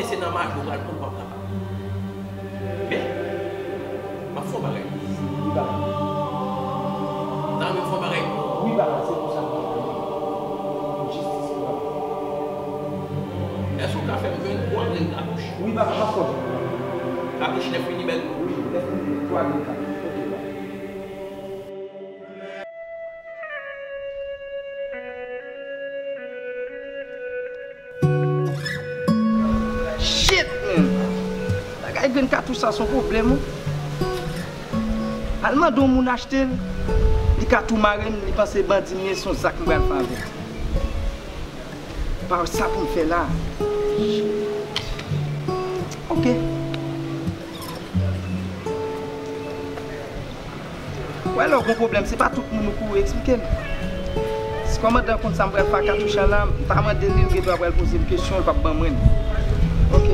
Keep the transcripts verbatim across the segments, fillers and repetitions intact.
Se nan maji w pral pran l, w p ap kapab. Men, m ap fè yon bagay pou ou. Wi, papa. Nan men, m fè yon bagay pou ou. Wi, papa, se pou sa m te vini. Pou jistis, wi, papa. Èske w ka fè m jwenn twa grenn katouch? Wi, papa, m ap fè w jwenn. Katouch nèf milimèt? Wi, nèf milimèt, twa grenn katouch. Ok, papa. Shit, man! Bagay grenn katouch sa se yon pwoblèm, wi. Al mande yon moun achte l, li ka tou mare m, li panse bandi m ye, se yon zak m pral fè avè l. Pa wè sa pou m fè la. Shit. Ok. Wè lè w gon pwoblèm, se pa tout moun ou kouri eksplike l. Si kòmandan konn sa m pral fè ak katouch la, m pa mande l li, l gendwa pral poze m kesyon, l p ap ban mwen l. Ok.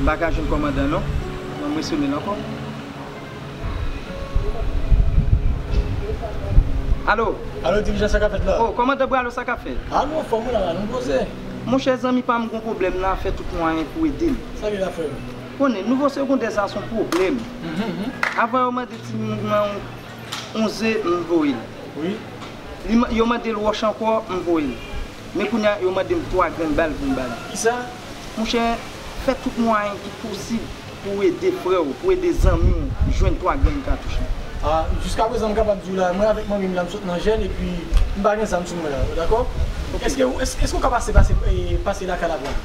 M pa ka jwenn kòmandan non. Mwen, mwen sone l ankò. Alo? Alo, dirijan, sa k ap fèt la? O, kòmandan Bralo, sa k ap fèt? A, nou anfòm wi la, nou poze. Monchè, zanmi pa m gon pwoblèm la, fè tout mwayen pou ede m. Sa li la, frè m? Konnen, nouvo segondè sa se yon pwoblèm. Mhm, mhm. Avan yo mande timoun nan yon, yon ze, m voye l. Wi. Li, yo mande l wòch ankò, m voye l. Men kounye a, yo mande m twa grenn bal pou m ba li. Kisa? Monchè, fè tout mwayen ki posib pou w ede frè w, pou w ede zanmi w jwenn twa grenn katouch la. A, jiskaprezan, m kapab di w la, mwen avèk manmi m la, m sot nan jèn, epi m pa gen zam sou mwen la, dakò? Ok. Èske, èske, èske w ka pase, pase, e, pase lakay la pou mwen?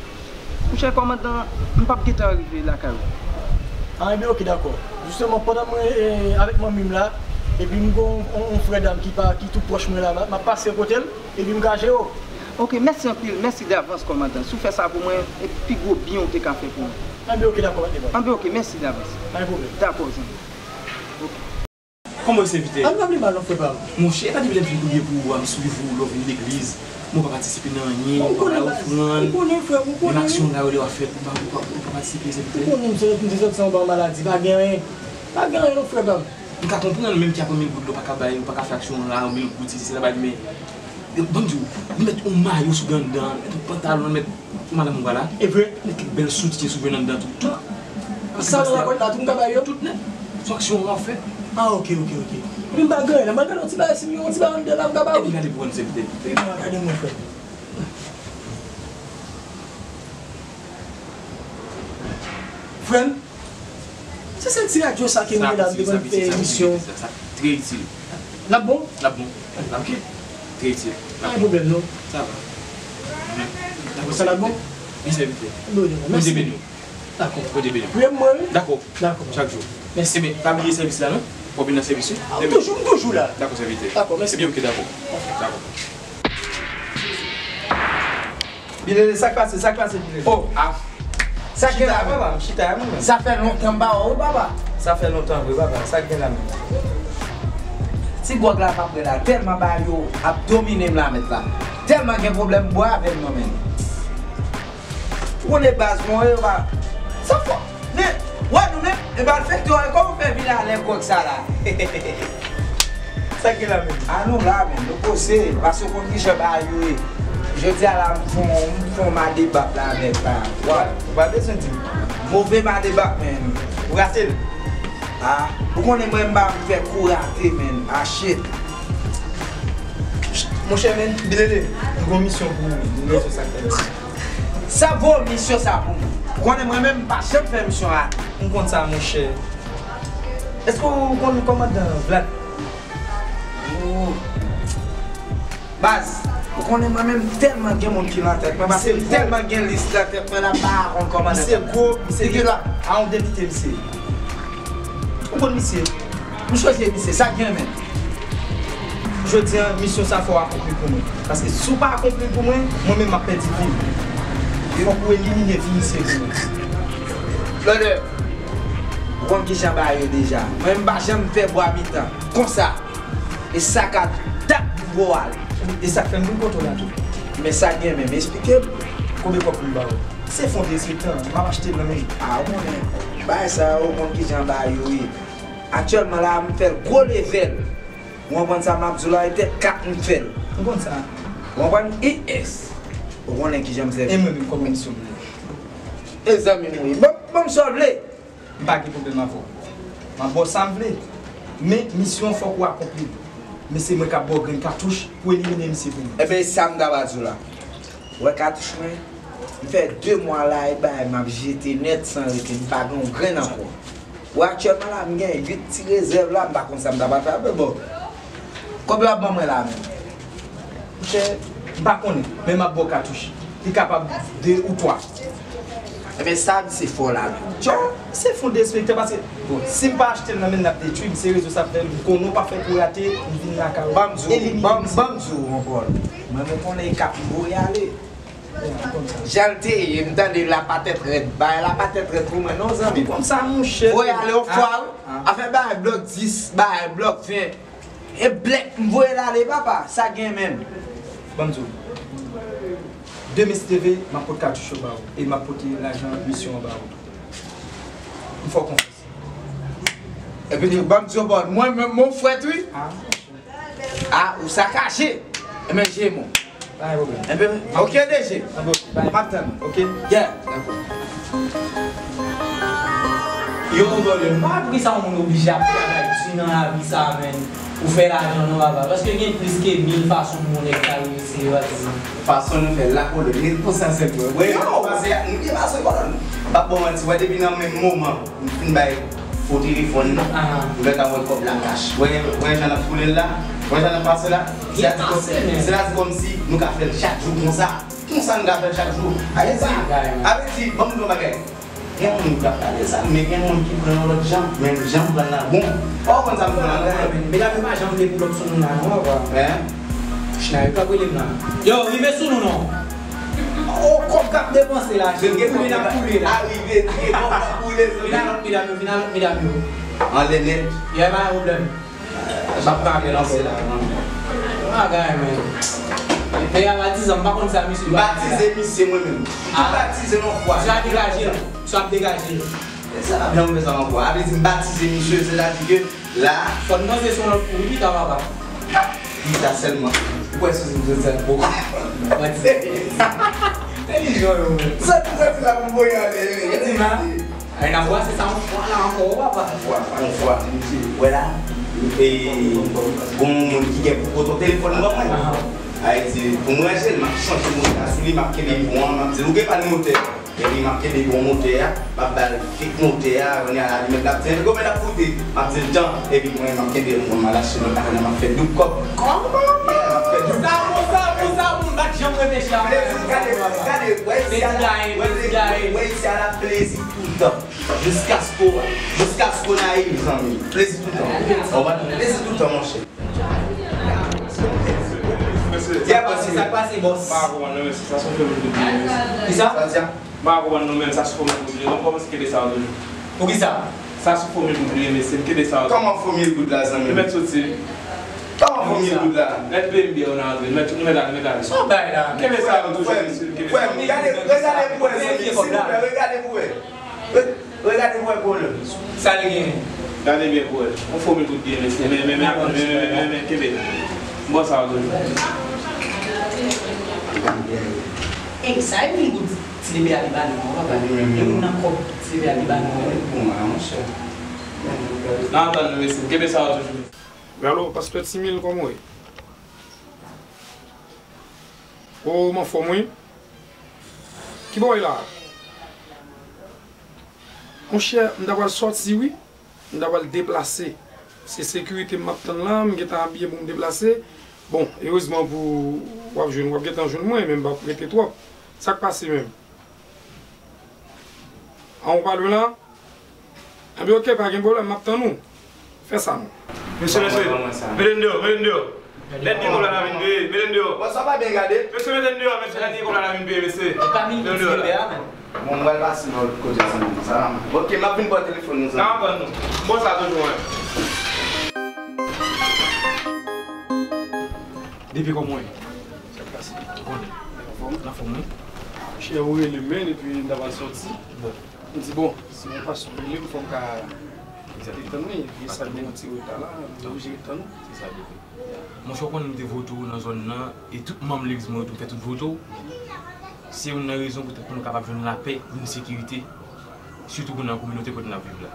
Monchè kòmandan, m p ap gentan rive lakay ou. A, enben, ok, dakò. Jisteman, pandan mwen, e, avèk manmi m la, epi m gen yon, yon, yon frè dam ki pa, ki tou pwòch mwen la, m ap pase kote l, epi m ka jere w. Ok, mèsi anpil, mèsi davans, kòmandan. Si w fè sa pou mwen, e pi gwo byen ou te ka fè pou mwen. Enben, ok, dakò, pa t gen pwoblèm. Enben, ok, mèsi davans. Pa gen pwoblèm. Dakò, zanmi. Ok. Kòman w ye, sèvitè? A, m pa vle mal non, frè pa m. Monchè, e pa depi lè m fin priye pou ou a, m swiv ou, lè w vin legliz, men w pa patisipe nan anyen, w pa bay ofrann. Ou konnen, frè m, ou konnen. Menm aksyon la yo lè w ap fèt, ou pa, ou pa, ou pa patisipe, sèvitè. Ou konnen, m sot, m te sòti anba yon maladi, pa gen anyen. Pa gen anyen non, frè pa m. M ka konprann, menm ki ap pran mil goud la, ou pa ka bay, ou pa ka fè aksyon la, mil goud, sesi, sela, bay, men, ban m di w, li met yon mayo sou ganndan, met yon pantalon, met yon madanm ou la. E vre? Met kèk bèl soutyen si w vle anndan tou. Tout. Sa nan lakòt la, tou m ka bay yo? Tout nèt. Sou aksyon w ap fè. A, ok, ok, ok. Epi m pa gen anyen la, m al gade yon ti bagay, si m gen yon ti bagay anndan la, m ka ba ou. Epi gade pou wè, sèvitè. Epi m al gade mwen, frè m. Frè m, se sèl ti radyo sa ke m gen la, m te konn fè emisyon. Sa, sa, sa, sa, sa, trè itil. L ap bon? L ap bon. L ap bon. Trè itil. Pa gen pwoblèm, non. Sa va. Dakò, sa l ap bon? Wi, sèvitè. Bondye beni w. Dakò. Bondye beni w. Priye pou mwen, wi. Dakò. Dakò. Chak jou. Mèsi. Ebyen, pa bliye sèvis la, non? Fò w vin nan sèvis, wi. A, m toujou, m toujou la. Dakò, sèvitè. Dakò, mèsi. Ebyen, ok, dakò. Dakò. Bilele, sa k pase, sa k pase, Bilele? O, a. Sa k gen la menm? Chita, papa, m chita, mwen menm. Sa fè lontan m pa wè w, wi, papa. Sa fè lontan vre, papa. Sa k gen la menm? Ti gwòg la m ap bwè la, tèlman bagay yo ap domine m la, mèt la. Tèlman gen pwoblèm, bwè avè m non, men. Ou konnen baz mwen, yo pa. Sa fò. Men, wè nou menm, e malfektè, kòman w fè vin alè gwòg sa la? Sa k gen la menm? A nou la menm, nou poze, paske w konn kijan bagay yo ye. Jodi a la, m fon, m fon madebak la nèt la. Ou pa bezwen di m. Move madebak menm. Ou rate l. A, ou konnen mwen m pa vle fè kou rate menm. A shit. Monchè menm, Bilele, m gon misyon pou ou. M bezwen sa k fè misyon. Sa gwo misyon sa pou mwen. Ou konnen mwen menm m pa janm fè misyon a. M konn sa monchè. Èske ou konn kòmandan Vlad? Ou baz, ou konnen mwen menm tèlman gen moun ki nan tèt mwen, paske m tèlman gen lis nan tèt mwen la, m pa konn kòmandan. Misye gwo, misye gen la. A yon depite misye. Ou konn misye? M chwazi misye, sa k gen men. Jodi a, misyon sa fò w akonpli pou mwen. Paske si w pa akonpli pou mwen, mwen menm m ap pèdi vi m. Fòk ou elimine vi misye pou mwen. Blòdè, ou konn kijan bagay yo deja. Mwen m pa janm fè bwa mitan. Konsa. E sa ka dat pou bò al. E sa k fè m vin kote w la tou. Men sa k gen menm, eksplike m. Konbyen kòb pou m ba ou? Se fon derespektan, m ap achte l nan men. Ah, ou konnen, bagay sa yo, ou konn kijan bagay yo ye. Aktyèlman la, m fè l gwo levèl. Ou konprann sa m ap di w la, e tèt kat m fè l. M konn sa. Ou konprann? Yes. Ou konnen kijan m fè l. E mwen menm, kòman misyon m ye? E zanmi m ou ye. Ban, ban m sa w vle. M pa gen pwoblèm avè w. M ap ba w sa m vle. Men, misyon an fòk ou akonpli l. Men se mwen k ap ba w grenn katouch pou elimine misye pou mwen. Ebyen, e sa m ta pral di w la. Ou wè katouch mwen? M fè de mwa la, e bagay m ap jete nèt san rete, m pa gen yon grenn ankò. Ou wè aktyèlman la, m gen uit ti rezèv la, m pa konn sa m ta pral fè avè l, bon. Kòb yo ap ban mwen la menm. Monchè, m pa konnen, men m ap ba w katouch. Li kapab de ou twa. Ebyen, sa misye fè w la menm? Tchò, se fon derespektan paske, bon, si m pa achte l nan men l, l ap detwi m, se rezon sa k fè m konnen w pa fè pou rate, m vin lakay ou. Ban m di w, ban m, ban m di w, mon Paul. Mwen, mwen konnen e kat m voye ale. Jan l te ye, m tande l ap tèt rèd. Bagay la pa tèt rèd pou mwen non, zanmi. Kòmsa, monchè. Voye ale yon fwa, wi. Afè bagay blòk dis, bagay blòk ven. E blèk, m voye l ale, papa. Sa gen menm. Ban m di w. Demen, si Dye vle, m ap pote katouch yo ba ou. E m ap pote lajan misyon an ba ou. M fè w konfyans. Epi tou, ban m di w, bon, mwen menm, mon frèt, wi. Ah, ou sakaje. Ebyen, je mon. Pa gen pwoblèm. Ebyen, ok, D G. Anben, ok, bye. M ap tann ou, ok? Yeah. Dakò. Yo, brother, m pa wè poukisa yon moun oblije ap travay di nan lavi sa a, menn, pou fè lajan non, papa. Paske gen plis ke mil fason pou yon nèg ka reyisi, papa. Fason nou fè l la, brother, men konsa sèlman. Wè, yo, pase, nou byen pase, brother. M p ap ba w manti, wè, depi nan menm moman m fin bay fo telefòn nan, m gentan wè kòb la kach. Wè, wè jan n ap boule l la, wè jan n ap pase la. Se la di kòm, se la di kòmsi nou ka fè l chak jou konsa. Konsa nou ka fè l chak jou. Avèdi, avèdi, ban m di w yon bagay. Gen moun ki ap pale sa, men gen moun ki pran yon lòt jan. Men jan m pran l la bon. Pa w konn sa m pran la, non? Medam yo pa janm vle pou lòt sou nou la, non, papa. Hein? Chna yo k ap rele m la. Yo, rive sou nou, non. O, kòb k ap depanse la, koule n ap koule la. Arive, koule n ap koule. Vin a lòt medam yo, vin a lòt medam yo. Anlè nèt. Yè, pa gen pwoblèm. M ap ka ranse la. Bagay, men. Peyi a batize, m pa konn sa misye batize. M batize misye mwen menm. M batize l yon fwa. Misye ap degaje l. Misye ap degaje l. E sa pa byen fè sa ankò. Sa vle di m batize misye, sètadi ke la. Fò n panse sou lòt kou, wi, pita papa. Pita sèlman. Ou kwè sou zil sèl pou. Mwen di. Entèlijan yo, men. Sa, sa, sa, la pou voye ale, wi. Di m la. Ay, n ap brase sa yon fwa la ankò, papa. Yon fwa, yon fwa. Wè la, e, gon moun ki gen pou poto telefòn ban mwen. Ay, di, pou m ranje l, m ap chanje motè a sou li, m ap kenbe bon an, m ap di l, ou gen pa motè. Epi m ap kenbe bon motè a, m ap ba l fik motè a, kounye a alimèt l ap di, "Konbyen l ap koute?" M ap di l tan, epi mwen m ap kenbe l, mwen m al achte lòt lajan, m ap fè doub kòb. Kòman? Yeah, m ap fè doub. Sa bon, sa bon, sa bon, m pa t janm reflechi a. Plezi, gade, gade, wè isi a la, wè, wè isi a la, plezi toutan. Jiskaske, jiskaske w nayiv, zanmi. Plezi toutan. Ou konprann? Plezi toutan, monchè. Mesye, sa k pase, bòs? M pa konprann non, mesye. Sa se yon fèmen kout pye, mesye. Kisa? Sa di a? M pa konprann non, men sa se fòmil goud li ye. Ban m kòmanse kenbe sa yo toujou. Poukisa? Sa se fòmil goud li ye, mesye. M kenbe sa yo. Kòman fòmil goud la, zanmi? Li mèt soti, wi. Kòman fòmil goud la? Mèt peye m byè yo nan antre. Mèt, nou mèt ale, mèt ale. Sa w bay la? Kenbe sa yo toujou, mesye. M kenbe sa yo. Frè m, gade, regade pou wè, zanmi. Silvouplè, regade pou wè. Re-, regade pou wè pwolèm. Sa l genyen? Gade byen pou wè. Yon fòmil goud li ye, mesye. Men, men, men, men, men, men, men, kenbe. M ba w sa yo toujou. Ey, sa e mil goud ti bebe a li ba nou an, papa. E moun nan kòb ti bebe a li ba nou an. Bon, a, monchè. N a tann nou, mesye. Kenbe sa yo toujou. Galo, pastè Timil, kòman w ye? O, m anfòm, wi. Ki bò w ye la? Monchè, m ta pral sòti, wi. M ta pral deplase. Se sekirite m ap tann la, m gentan abiye pou m deplase. Bon, erezman pou w ap jwenn, w ap gentan jwenn mwen, men m p ap rete twòp. Sa k pase menm? An, ou pa lwen la? Enben, oke, pa gen pwoblèm, m ap tann ou. Fè sa, non. Mesye, mesye, mete n deyò, mete n deyò. Lè n gen kòb la, n a vin peye, mete n deyò. Bon, sa pa byen gade. Mesye, mete n deyò, mesye, lè n gen kòb la, n a vin peye, mesye. Mete n deyò la. Bon, m pral pase bò kote zanmi m sa. Oke, m ap vin ba w telefòn nou, zanmi. N a tann nou. Bon, sa toujou, wi. Depi kòman w ye? Sa k pase? Ou konnen. Anfòm? Anfòm, wi. Monchè, ou rele m, epi m ta pral sòti. M di, bon, si yon pastè rele m, fò m ka detann li. Epi sa gen yon ti reta la, m oblije detann. Se sa, bebe. Monchè, ou konnen m te vote w nan zòn nan, e tout manm legliz mwen yo tou, m fè tout vote w. Se youn nan rezon poutèt pou nou kapab jwenn lapè, jwenn sekirite, sitou pou nan kominote kote n ap viv la.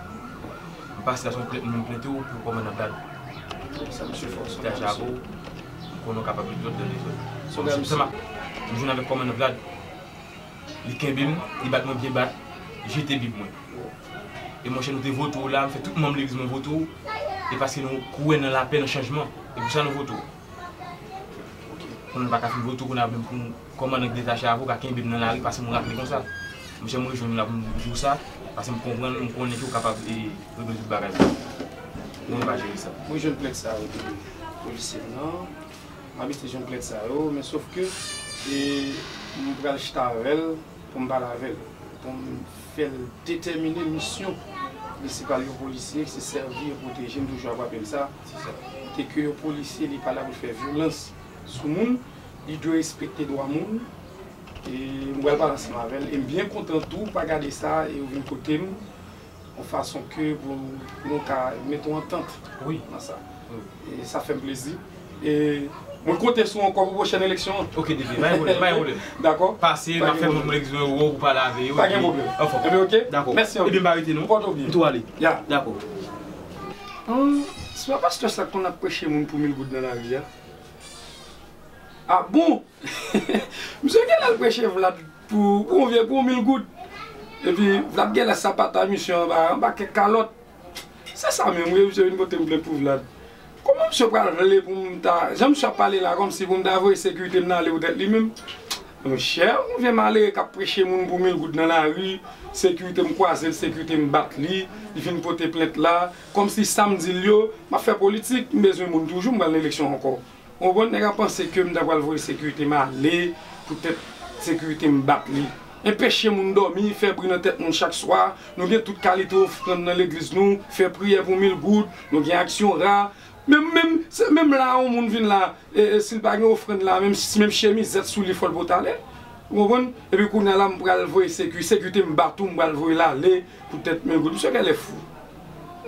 M pase la, se yon plent, m plente w pou kòmandan Vlad. Sa misye fò, sa misye. Chapo, m konnen w kapab met lòd nan dezòd. Sa misye. M jwenn avèk kòmandan Vlad, li kenbe m, li bat mwen byen bat, jete Bib mwen. E monchè, nou te vote w la, m fè tout manm legliz mwen vote w, e paske nou kwè nan lapè, nan chanjman, e pou sa nou vote w. Kounye a m pa ka fin vote w, kounye a menm pou kòmandan ki detache avè w ka kenbe m nan lari, pase m rakle konsa. Monchè, m rejwenn ou la pou m di w sa, paske m konprann, m konnen ke w kapab, e, regle tout bagay pou mwen. Mwen pa jere sa. Mwen jwenn plent sa yo de polisye m nan. M abitye jwenn plent sa yo, men sòf ke, e, m pral chita avè l pou m pale avè l, pou m fè l detèmine misyon li. Se pa yon polisye, se sèvi e pwoteje, m toujou ap raple l sa. Kote ke yon polisye, li pa la pou l fè vyolans sou moun, li dwe respekte dwa moun. E m pral pale ansanm avè l, e m byen kontan tou, pa gade sa, e ou vin kote m, yon fason ke pou nou ka mete yon antant nan sa. E sa fè m plezi. E mwen konte sou ou ankò pou pwochèn eleksyon an. Ok, D P, pa gen pwoblèm, pa gen pwoblèm. Dakò? Pase, m ap fè moun legliz mwen wè w pou pale avè yo, epi anfòm. Ebyen, ok. Dakò. Mèsi anpil. Ebyen, m pa rete non. Pòte w byen. M tou ale. Ya. Dakò. An, se pa pastè sa k konn ap preche moun pou mil goud nan lari a? A bon? Misye genlè al preche Vlad pou, pou yon vye, pou yon mil goud. Epi Vlad genlè sapata misye anba, anba kèk kalòt. Se sa menm, wi, misye vin pote m plent pou Vlad. Kòman misye pral vle pou m ta, jan misye ap pale la, kòmsi pou m ta voye sekirite m nan ale poutèt li menm? Monchè, yon vye malere k ap preche moun pou mil goud nan lari, sekirite m kwaze l, sekirite m bat li, li vin pote plent la, kòmsi sa m di l yo, m ap fè politik, m bezwen moun toujou, m pral nan eleksyon ankò. Ou konprann, nèg la panse ke m ta pral voye sekirite m ale, poutèt sekirite m bat li. Enpeche moun dòmi, fè bri nan tèt moun chak swa, nou gen tout kalite ofrann nan legliz nou, fè priyè pou mil goud, nou gen aksyon ra. Menm, menm, se, menm la, yon moun vin la, e, e, si l pa gen ofrann la, menm, menm chemizèt sou li, fò l pote ale. Ou konprann? Epi kounye a la, m pral voye seku-, sekirite m bat ou, m pral voye l ale, poutèt mil goud. Misye genlè fou.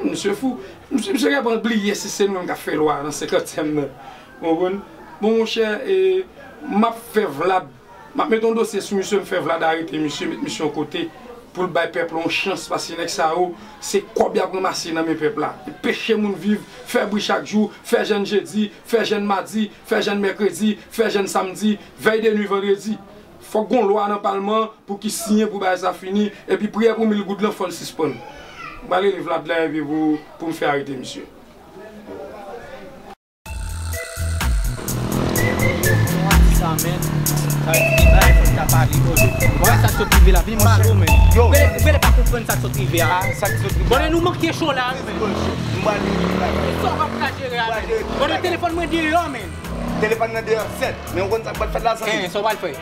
Misye fou. Misye, misye genlè bliye si se nou menm k ap fè lwa nan senkantyèm nan. Ou konprann? Bon, monchè, e, m ap fè Vlad, m ap met yon dosye sou misye, m fè Vlad arete misye, met misye yon kote, pou l bay pèp la yon chans, paske nèg sa yo, se kòb y ap ranmase nan men pèp la. Enpeche moun viv, fè bri chak jou, fè jèn jedi, fè jèn madi, fè jèn mèkredi, fè jèn samdi, vèy de nwi vandredi. Fòk gon lwa nan palman pou ki siyen pou bagay sa fini, epi priyè pou mil goud lan fò l sispann. M pral rele Vlad la epi pou, pou m fè arete misye. Sa, men. Sa vle di gen bagay fò n ta pale, bòdè. Ou wè sa k sot rive la, vin m pale w, men. Yo. Ou genlè, ou genlè pa konprann sa k sot rive a. Ah, sa k sot rive a. Bòdè, nou manke cho la, men. M pral jere bagay. Sa w ap ka jere a, men. Bòdè, telefòn mwen deyò, men. Telefòn nan deyò, sèt. Men ou konn sa k pral fèt la, zanmi? Hein, sa w pral fè?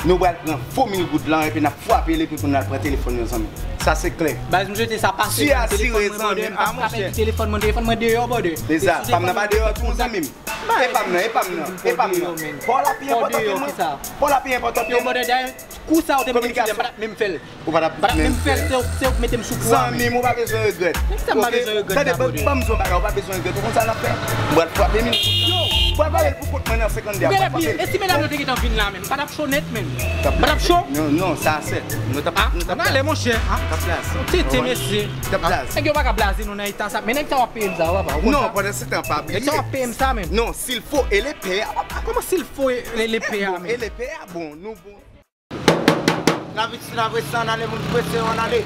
Nou pral pran fo mil goud lan, epi n ap frape l, epi pou n al pran telefòn yo, zanmi. Sa se klè. Baz, m swete sa pase. Telefòn mwen, bòdè, m pa frape epi telefòn mwen, telefòn mwen deyò, bòdè. Se sa, pa m nan pa deyò tou, zanmi m. E pa m nan, e pa m nan, e pa m nan. Pa w la pi enpòtan ke mwen. Pa w la pi enpòtan ke mwen. Yo, bòdè, dayè, kou sa ou te mete m sou li, m pa t ap menm fè l. Ou pa t ap menm fè l, se ou, se ou k mete m sou kou a, men. Zanmi m, ou pa bezwen regrèt. Men kisa m pa bezwen regrèt la, bòdè? Tande, ban m di w yon bagay, ou pa bezwen regrèt. Ou konn sa n ap fè? M pral frape mil. Yo! M pral frape l pou kont mwen nan senkann de a, m pral frape l. E si medam yo te gentan vin la menm? M pa t ap cho nèt menm. M pa t ap cho. Non, non, sa a sèt. Nou t ap, nou t ap blaze. Ann ale, monchè. T ap blaze. Tete, mesye. T ap blaze. Nèg yo pa ka blaze nou nan eta sa. Men nèg sa w ap peye m sa, papa. Ou konn sa? Non, pandan se tan, pa bliye. Nèg sa w ap peye m sa menm. Non, si l fo, e lepè a, papa. Kòman si l fo, e, e lepè a menm? E lepè a, bon, nou bon. Laviksina prese, ann ale, moun ki prese yo, ann ale.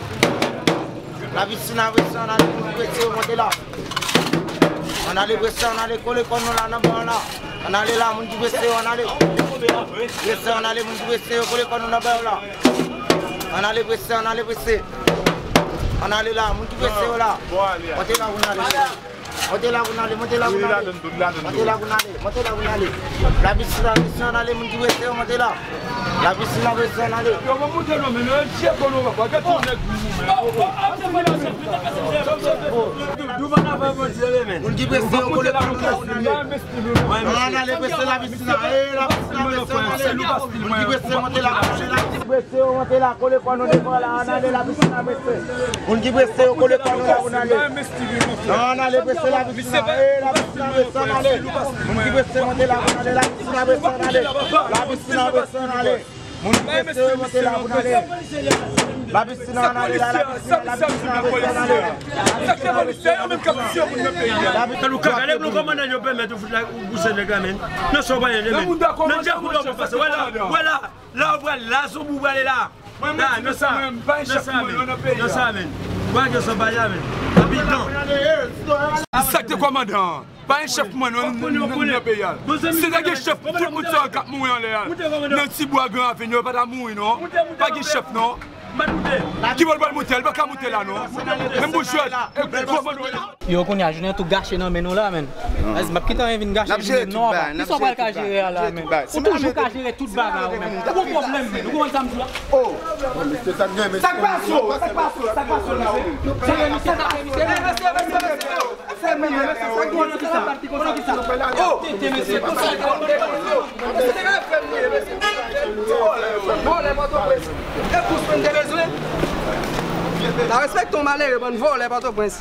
Laviksina prese, ann ale, moun ki prese yo, monte la. Ann ale prese, ann ale, kole kò nou la, nan bò an la. Ann ale la, moun ki prese yo, ann ale. Prese, ann ale, moun ki prese yo, kole kò nou nan bò yo la. Ann ale prese, ann ale prese. Ann ale la, moun ki prese yo la. Monte la, moun ale. Monte la pou n ale, monte la pou n ale. Monte la pou n ale, monte la pou n ale. Lapisina, lapisina, n ale, moun ki prese yo, monte la. Lapisina, lapisina, n ale. Yo, mwen monte non, men nou, je kono, papa, gade yon nèg. Moun ki prese yo, kole pa nou la pou n ale. Ann ale, prese lapisina. E, lapisina, prese, ann ale. Moun ki prese, monte la, ann ale, lapisina. Prese yo, monte la, kole kò nou devan la, ann ale, lapisina, prese. Moun ki prese yo, kole kò nou la pou n ale. Ann ale, prese lapisina, e, lapisina, prese, ann ale. Moun ki prese, monte la pou n ale, lapisina, prese, ann ale. Lapisina, prese, ann ale. Moun ki prese yo, monte la pou n ale. Lapisina, ann ale la, lapisina, lapisina, prese, ann ale. Lapisina, prese, ann ale. Lapisina, prese, ann ale. Nan kòmandan yo pèmèt ou fout la, ou pouse nèg la, men. Nan sa w pa ye, men. Nan djè kou la w pase. Wè la, wè la. La w pral la, sou bou w prale la. La, nan sa, nan sa, men. Nan sa, men. Wè ke sa pa ya, men. Epi non. Sa k te kòmandan an. Pa gen chèf mwen non, nan, nan, nan peyi a. Si te gen chèf, tout moun sa yo k ap mouri anlè a. Nan ti bwa Gran Ravin yo, yo pa ta mouri non. Pa gen chèf non. Ki bò l pral moute? Li pa ka moute la non. Menm pou jwèt. E pou kòmandan. Yo, kounye a, jounen an tou gache nan men nou la, men. M ap kite anyen vin gache jounen non, apa. Kisa w pral ka jere a la, men? Ou toujou ka jere tout bagay, ou, men. Ou gon pwoblèm, men. Ou konprann sa m di a? Oh, mesye, sa k gen, mesye? Sa k pase w? Sa k pase w? Sa k pase w la, ou? Jere misye, sa k pase w? Mesye, mesye, mesye, mesye. Se mwen menm, mesye, sa k gen, mesye, sa k pase w? Oh, tete, mesye, konsa, konsa. Mesye, se rèv fè m ye, mesye. Vòlè Pòtoprens. E kous mwen te bezwen. Pa respekte yon malere, bann vòlè Pòtoprens.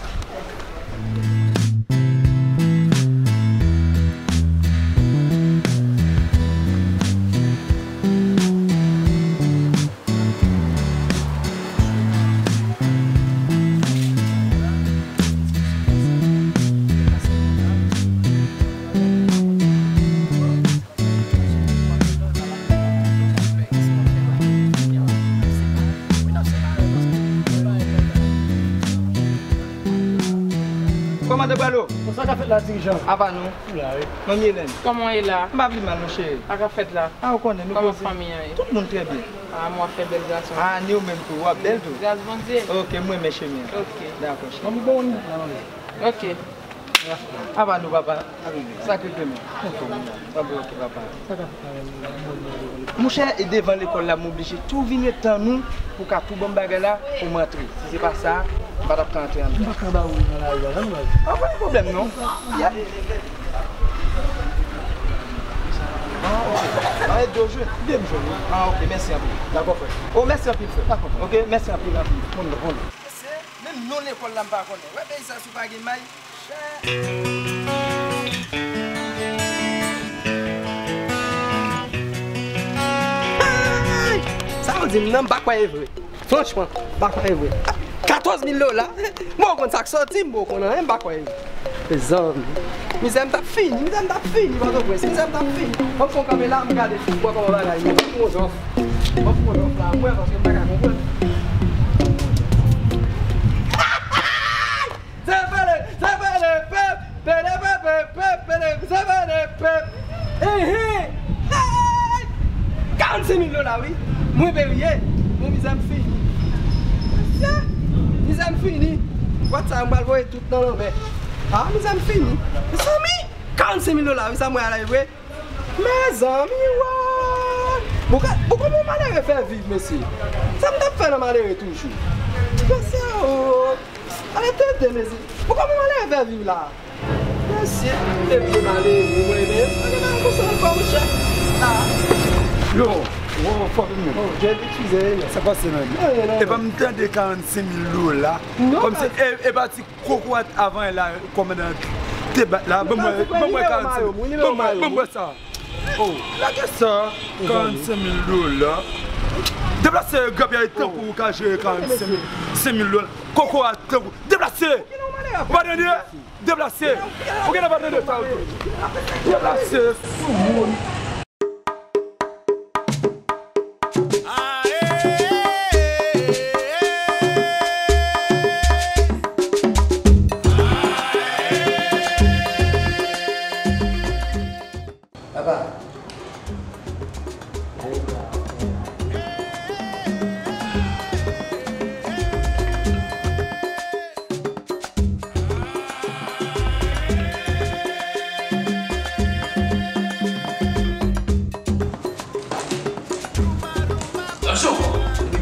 Kòman depi alo? Bon, sa k ap fèt la, dirijan? Apa nou? Nou la, wi. Manmi Hélène. Kòman w ye la? M pa pi mal, non, cheri. Sa k ap fèt la? A, ou konnen, nou poze. Kòman fanmi an ye? Tout moun trè byen. A, mwen ap fè bèl gason. A, ni ou menm tou, w ap bèl tou. Gras Bondye. Ok, m renmen chemen an. Ok. Dakò, cheri. Manmi, bon, nou nan. Ok. Apa nou, papa? Sakre Kleman. Anfòm, papa, ok, papa. Monchè, e devan lekòl la, m oblije tou vin ret tan nou pou ka tou ban m bagay la pou m antre. Si se pa sa, m pa t ap ka antre anndan. M pa ka ba ou nan lari a, non, baz. A, pa gen pwoblèm, non. Yeah. A, ok. A, e de jwe. De jwe, wi. A, ok, mèsi anpil. Dakò, frè. O, mèsi anpil, frè. Dakò, frè. Ok, mèsi anpil, anpil. Konn, konn. Mesye, menm non lekòl la m pa konnen. Wè peyi sa si w pa gen may. Sa w di m nan, m pa kwè e vre. Franchman, m pa kwè e vre. Katòz mil dola? Mwen konn sa k soti, m poko konn anyen, m pa kwè e vre. Mezanmi. Mizè m t ap fini, mizè m t ap fini, Pòtoprens, mizè m t ap fini. Ban m fè yon kanpe la, m gade, m wè kòman bagay ye. Ban m fè yon lòf. Ban m fè yon lòf la, m wè, paske m pa ka konprann. Sepele, sepele, pèp, pele, pepe, pèp, pele, sepele, pèp. Ehe! Hey! Karannsenk mil dola, wi. Mwen pe riye. Bon, mizè m fini. Mesye, mizè m fini. Bwat sa, mwen pral voye tout nan lanmè. A, mizè m fini. Mezanmi, karannsenk mil dola, wi, sa mwen ale vre. Mezanmi, wa! Bon, ka-, bon, kòman malere fè viv, mesye? Sa m t ap fè nan malere toujou? Mesye, o! Ale tete, mesye. Bon, kòman malere fè viv la? Mesye, e vye malere, mwen menm. Ale nan konsa ankò, monchè. A. Yo, wo, fò vin menm. O, Jezi, eskize, yo. Sa pase menm? Anyen, non. Epa m tande karannsenk mil dola. Non, kòmsi, e, e pa ti kokorat avan la, kòmandan te bat la. Ban mwen, ban mwen karannsenk mil. Ban mwen, ban mwen sa. O, lage sa. Karannsenk mil dola. Deplase, grapyay, tankou ou ka jere karannsenk mil, senk mil dola. Kokorat, tankou. Deplase! Ou pa tande? Deplase! Ou genlè pa tande sa ou di. Deplase, soumoun. Papa.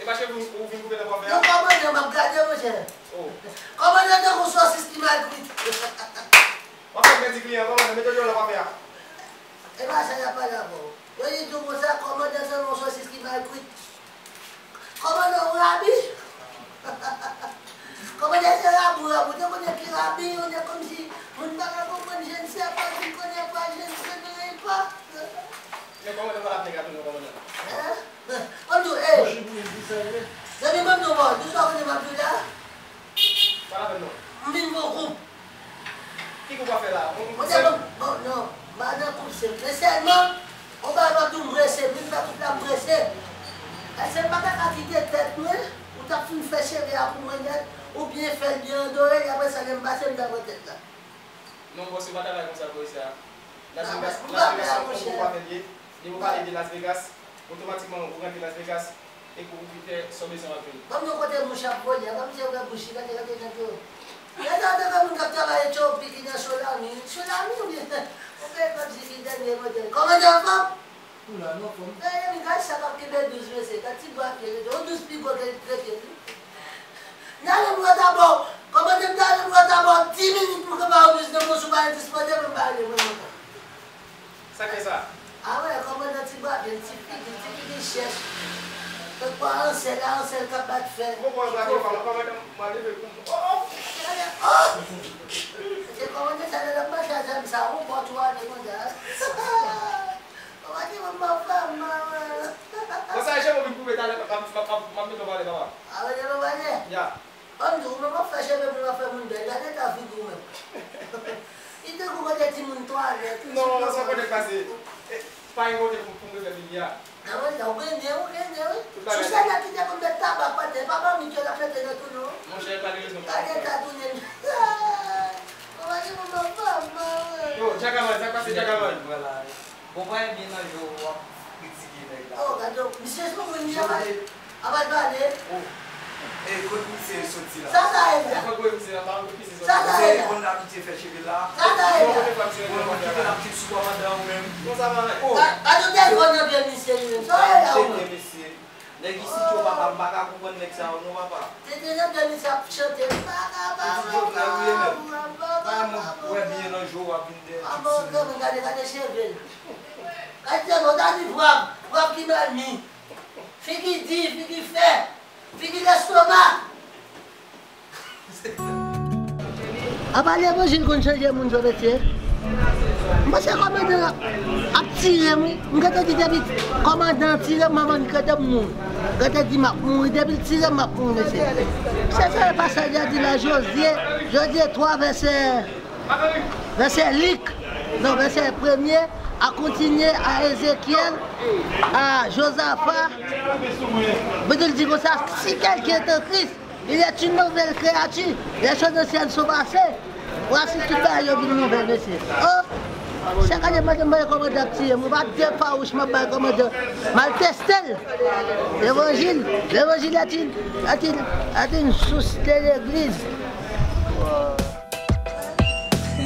E pa cheve ou vin koupe nan kwafe a? Non, kòmandan, m ap gade, monchè. Oh. Kòmandan tankou sòsis ki mal kwit. W ap fè pèdi kliyan, kòmandan, mete djòl nan kwafe a. E pa sa y ap pale avè w. Yo di tou konsa, kòmandan sanble yon sòsis ki mal kwit. Kòmandan, ou rabi? Kòmandan, se rabi w rabi. Ou te konnen ki rabi, ou te kòmsi moun pa ka konprann, je ne sais pas, je ne connais pas, je ne connais pas. Men kòmandan pa la fè gato non, kòmandan. Hein? Ban m di w, ey. Zanmi, ban m di w, bon, di w sa w konnen m ap di w la. Pa la fè non. M vin pou koup. Ki koup w ap fè la? Yon koup senp? Bon, non, m pa nan koup senp. Men sèlman, yon bagay m ap di w, m prese, m vin fè koup la, m prese. Èske m pa ta ka kite tèt mwen, ou t ap fin fè cheve a pou mwen nèt, oubyen fè l byen an dorè, e apre sa, lè m pase, m ta pran tèt la. Non, bòs, yo pa travay konsa, bòs, sa. Las Vegas, Las Vegas se yon koup w ap fè l ye. Depi w pale de Las Vegas, otomatikman ou rantre Las Vegas, e pou ou fè sa w bezwen w ap jwenn. Ban m yon kote mouch ap vole, ban m se ouvè bouch li, gade, gade, gade. Gade, gade, gade moun k ap travay Etyopi ki nan Solami. Solami, oubyen, ou fè kòmsi ki dènye modèl. Kòmandan anfòm? Ou la, nou anfòm. Gade, gade sa k ap kenbe douz, mesye. Gade ti bwa pye, yon douz pi gwo ke l trete, wi. N ale m wè dabò. Kòmandan, m t ale m wè dabò. Pral dispoze pou m pale mwen lontan. Sa k fè sa? A wè, kòmandan ti bwa vyen, ti figi, ti figi chèch. Kèk pwa ansèl la, ansèl k ap bat fè. Bon, bon, bon, bon, kòmandan, mwen leve pou mwen. Oh! Oh! Se kòmandan sa, lè l ap mache a zam sa, ou bò tou ale konsa. Kòmandan, mwen mò fè mal. Bon, sa, je mwen vin koupe talè, m ap, m ap, m ap, m ap mete w pale, papa. A wè, je mwen pale? Ya. Ban m di w, ou menm w ap fè cheve moun, w ap fè moun bèl. Gade eta figi w menm. Li tankou kote timoun twalèt. Non, sa konnen k pase. Eh, pa gen kote pou, pou m refè figi a. Nan mwen la, ou grennen, ou grennen, wi. Tout bagay. Sou sèl la ki te konn met tabak pa tè, pa manmi ke l ap mete nan tou non. Monchè, pa de rezon. Gade eta tounen. Kòman se pou mwen fè mal? Yo, Djakaman, sa k pase Djakaman? Vwala. Bon, pa byen nan je w, w ap kritike nèg la. Oh, gade, misye sou moun li, a pa, a pa pale. Oh. E kot misye soti la? Sa sa ye la? Sa sa ye la? Misye konn abitye fè cheve la. Sa sa ye la? Bon, nou kite l ap viv sou kòmandan ou menm. Oh. Gade telefòn nan pye misye li menm. Sa ye la ou menm? Nèg isit yo, papa, m pa ka konprann nèg sa yo non, papa. Tete nan dènye sa ap chante. Papa, papa, papa, papa. Mwen wè byen nan je w ap vin dèyè ti moun. Gade, gade cheve l. Gade cheve l, ta di pwav, pwav ki mal mi. Figi di, figi fè, figi lestomak. Apa levanjil konn chanje moun, Jewova, mesye? M panse kòmandan ap, ap tire m, wi. M gentan di depi kòmandan tire m, manman m gentan mouri. Gentan di m ap mouri, depi l tire m, m ap mouri, mesye. Se sa pasaj la di la, Jozye, Jozye twa, vèsè, vèsè Lik, non, vèsè premye, a kontinye a Ezekyèl, a Jozafa. Bondye di konsa, si quelqu'un est en Christ, il est une nouvelle créature. Les choses anciennes sont passées. Voici, tout bagay yo vin nouvèl, mesye. Oh! Chak ane, mwen te mande kòmandan ap tiye m. Mwen pa de fawouch, mwen bay kòmandan. M al teste l. Levanjil, levanjil est une, est une, est une source de l'église.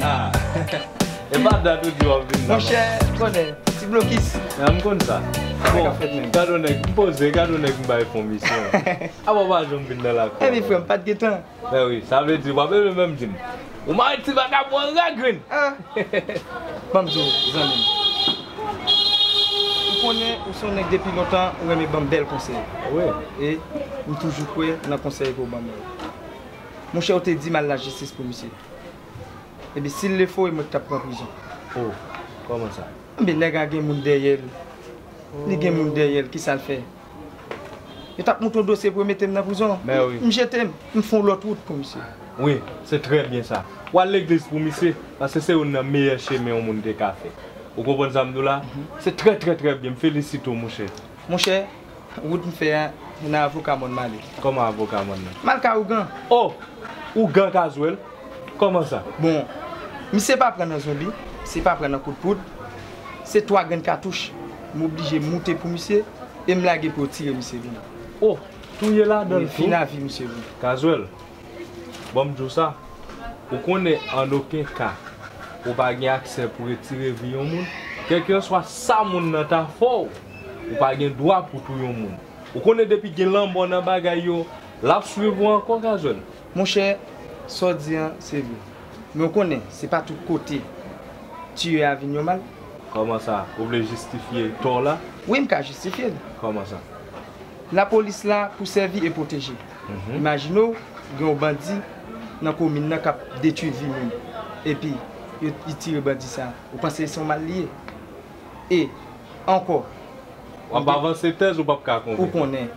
Ah. E pa dat ou di w ap vin nan. Monchè, konnen. Ti blokis. A, m konn sa. Bon, gade yon nèg, m poze, gade yon nèg m bay fon misyon. Apa w pa janm vin nan lakou. Epi frè m, pa t gen tan. Ben wi, sa vle di, w ap eme menm di m. Ou mare ti vagabon an ragren. Ah. Ban m di w, zanmi m. Ou konnen, ou se yon nèg depi lontan, ou renmen ban m bèl konsèy. Wi. E m toujou kwè nan konsèy ke w ban m yo. Monchè, ou te di m al lajistis pou misye. Ebyen, si l le fo, e mwen ki t ap pran prizon. Oh, kòman sa? Ebyen, nèg la gen moun dèyè l. Li gen moun dèyè l, kisa l fè? Yo t ap monte yon dosye pou yo mete m nan prizon. M jete m, m fè yon lòt wout pou misye. Wi, se trè byen sa. W al legliz pou misye, paske se youn nan meyè chemen yon moun te ka fè. Ou konprann sa m di w la? Se trè, trè, trè byen. M felisite w, monchè. Monchè, wout m fè a, se nan avoka mòn m ale. Kòman avoka mòn nan? M al kay ougan. Oh! Ougan Kazwèl? Kòman sa? Bon, misye pa pran nan zonbi, misye pa pran nan kout poud. Se twa grenn katouch. M oblije moute pou misye e m lage pou yo tire misye vini. Oh! Touye ladan l tou? Wi, fin avi misye vini. Kazwèl, ban m di w sa. Ou konnen an okenn ka, ou pa gen aksè pou retire vi yon moun. Kèlkeswa sa moun nan ta fè w, ou pa gen dwa pou touye yon moun. Ou konnen depi gen lanmò nan bagay yo, l ap swiv ou ankò, Kazwèl? Monchè, sa w di an, se vre. Men w konnen, se pa tout kote tiye a vin yon mal. Kòman sa? Ou vle jistifye tò la? Wi, m ka jistifye l. Kòman sa? Lapolis la pou sèvi e pwoteje. Mhm. Imajine w, gen yon bandi nan komin nan k ap detwi vi moun. Epi, yo, li tire bandi sa. Ou panse se yon mal li ye? E, ankò. W ap avanse tèz ou p ap ka konvenk. Ou konnen.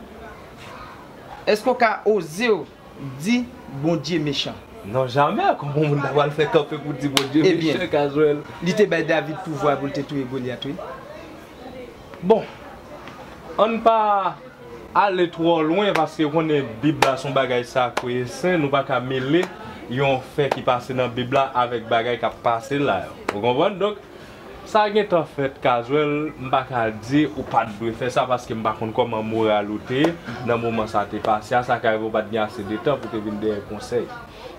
Èske w ka oze w di Bondye mechan? Non, jamè. Kòman yon moun ta pral fè kanpe pou di Bondye mechan, Kazwèl? Ebyen, li te bay David pouvwa pou l te touye Golyat, wi. Bon, ann pa ale twò lwen, paske w konnen Bib la se yon bagay sakre e sen, nou pa ka mele yon fè ki pase nan Bib la avèk bagay k ap pase la yo. Ou konprann? Donk, sa gentan fèt, Kazwèl, m pa ka di ou pa t dwe fè sa, paske m pa konn kòman moral ou te ye nan moman sa te pase a. Sa ka rive ou pa t gen ase de tan pou w te vin dèyè konsèy.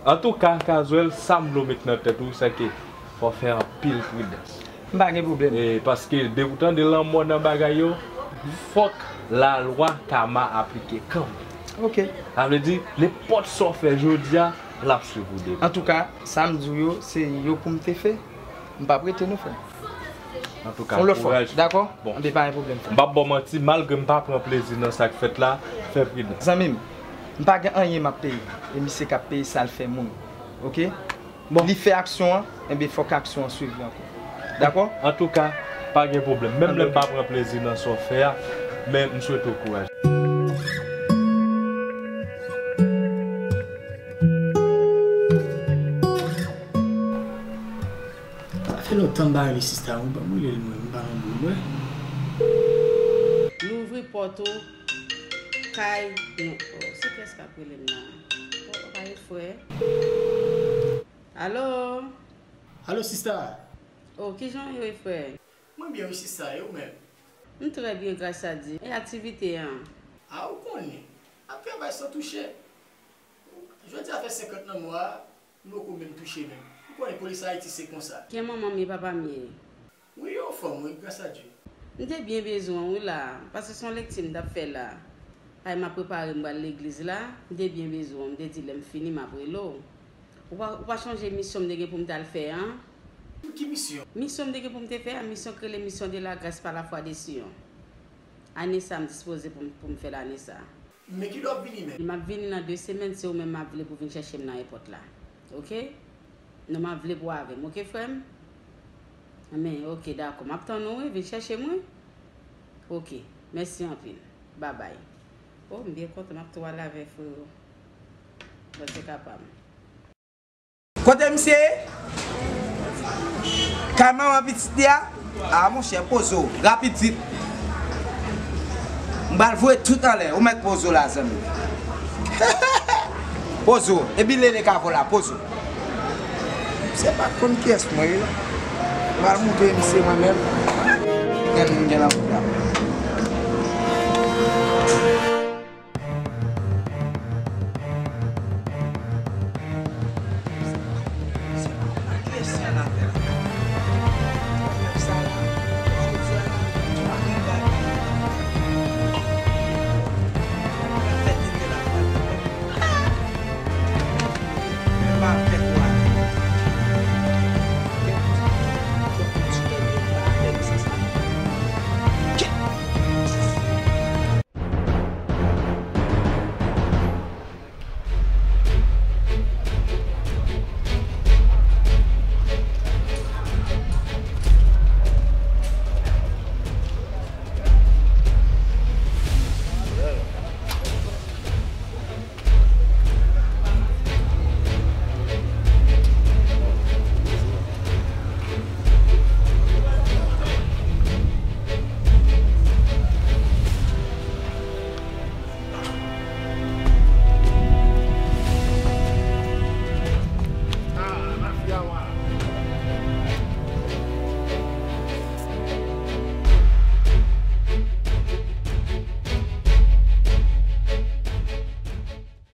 Antouka, Kazwèl, sa m vle w met nan tèt ou, se ke fò w fè anpil pridans. M pa gen pwoblèm. E, paske depi w tande lanmò nan bagay yo, fòk lalwa kama aplike kanmenm. Ok. Sa vle di, nenpòt sa w fè jodi a, L ap swiv ou depi. Antouka, sa m di w yo, se yo pou m te fè. M p ap rete non, frè m. Antouka, kouraj. Dakò? Bon. Anben, pa gen pwoblèm, frè m. M p ap ba w manti, malgre m pa pran plezi nan sa k fèt la, fè pridan. Zanmi m, m pa gen anyen m ap peye. E misye k ap peye sa l fè moun. Oke? Bon. Li fè aksyon an, enben fòk aksyon an swiv li ankò. Dakò? Antouka, pa gen pwoblèm. Menm lè m pa pran plezi nan sa w fè a, men m swete w kouraj. Sa fè lontan m pa rele sista, wi, ban m rele l mwen, m pa nan mood, wi. Louvri pòt ou kay nou. Oh, se kiyès k ap rele m nan? Oh, pa gen frè. Alo? Alo, sista. Oh, kijan w ye, frè? Mwen byen, wi, sista, e ou menm? M trè byen, gras a Dye. E aktivite an? A, ou konnen. Ap travay san touche. Jodi a fè senkant nan mwa a, m poko menm touche menm. Ou konnen polis Ayiti se konsa. Kè manman m ye, papa m ye. Wi, yo anfòm, wi, gras a Dye. M te byen bezwen w wi la, paske se yon lekti m t ap fè la. Ay, m ap prepare m pral legliz la, m te byen bezwen w, m te di lè m fini m ap rele w. Ou pa, ou pa chonje misyon m te gen pou m t al fè an? Ki misyon? Misyon m te gen pou m te fè an, misyon k rele Mission de la Grâce par la foi de Sion. Ane sa m dispoze pou m, pou m fè l ane sa. Men kilè w ap vini menm? M ap vini nan de semèn, se ou menm m ap vle pou vin chèche m nan èpòt la. Oke? Non, m ap vle pou w avè m, oke, frè m? Men, oke, dakò. M ap tann ou, wi, vin chèche m, wi. Oke. Mèsi anpil. Babay. Oh, m byen kontan, m ap tou al avè frero. Bon, se kapab. Kote misye ye? Kay manman pitit li a? A, monchè, poze w, rapid vit. M pral voye tout anlè. Ou mèt poze w la, zanmi. Poze w. Epi lele ka vola, poze w. Misye pa konn kiyès mwen ye. M pral moutre misye mwen menm. Gade m gen nan bout la.